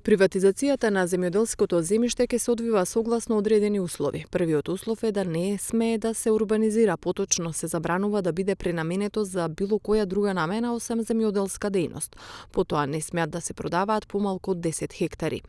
Приватизацијата на земјоделското земјиште ќе се одвива согласно одредени услови. Првиот услов е да не смее да се урбанизира, поточно се забранува да биде пренаменето за било која друга намена освен земјоделска дејност. Потоа не смеат да се продаваат помалку од 10 хектари.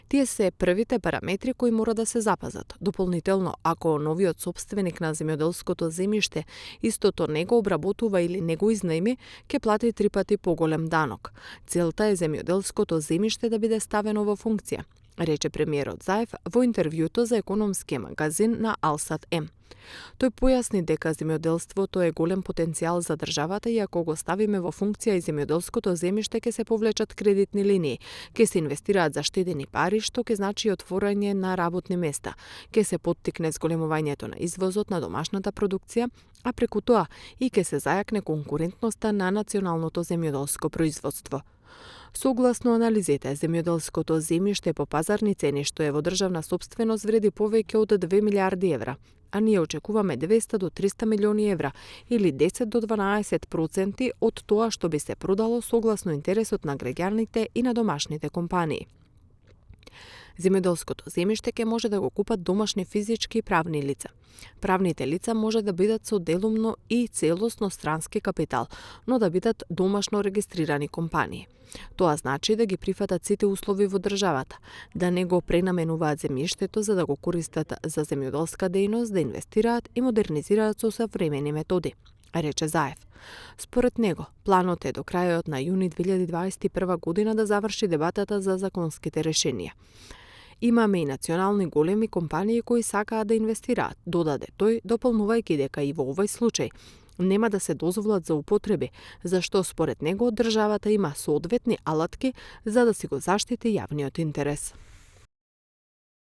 Тие се првите параметри кои мора да се запазат. Дополнително, ако новиот сопственик на земјоделското земјиште истото не го обработува или не го изнајми, ќе плати 3 пати поголем данок. Целта е земјоделското земјиште да биде ставено во функција, рече премиерот Заев во интервјуто за економскиот магазин на Алсат М. Тој појасни дека земјоделството е голем потенцијал за државата и ако го ставиме во функција и земјоделското земјиште ќе се повлечат кредитни линии, ќе се инвестираат заштедени пари, што ќе значи отворање на работни места, ќе се поттикне зголемувањето на извозот на домашната продукција, а преку тоа и ќе се зајакне конкурентноста на националното земјоделско производство. Согласно анализите, земјоделското земјиште по пазарни цени што е во државна сопственост вреди повеќе од 2 милиарди евра, а ние очекуваме 200 до 300 милиони евра или 10 до 12% од тоа што би се продало согласно интересот на граѓаните и на домашните компании. Земјоделското земјиште ќе може да го купат домашни физички и правни лица. Правните лица може да бидат со делумно и целосно странски капитал, но да бидат домашно регистрирани компании. Тоа значи да ги прифатат сите услови во државата, да не го пренаменуваат земјиштето за да го користат за земјоделска дејност, да инвестираат и модернизираат со современи методи, рече Заев. Според него, планот е до крајот на јуни 2021 година да заврши дебатата за законските решенија. Имаме и национални големи компании кои сакаат да инвестираат, додаде тој, дополнувајќи дека и во овој случај нема да се дозволат за употреби, зашто според него државата има соодветни алатки за да си го заштити јавниот интерес.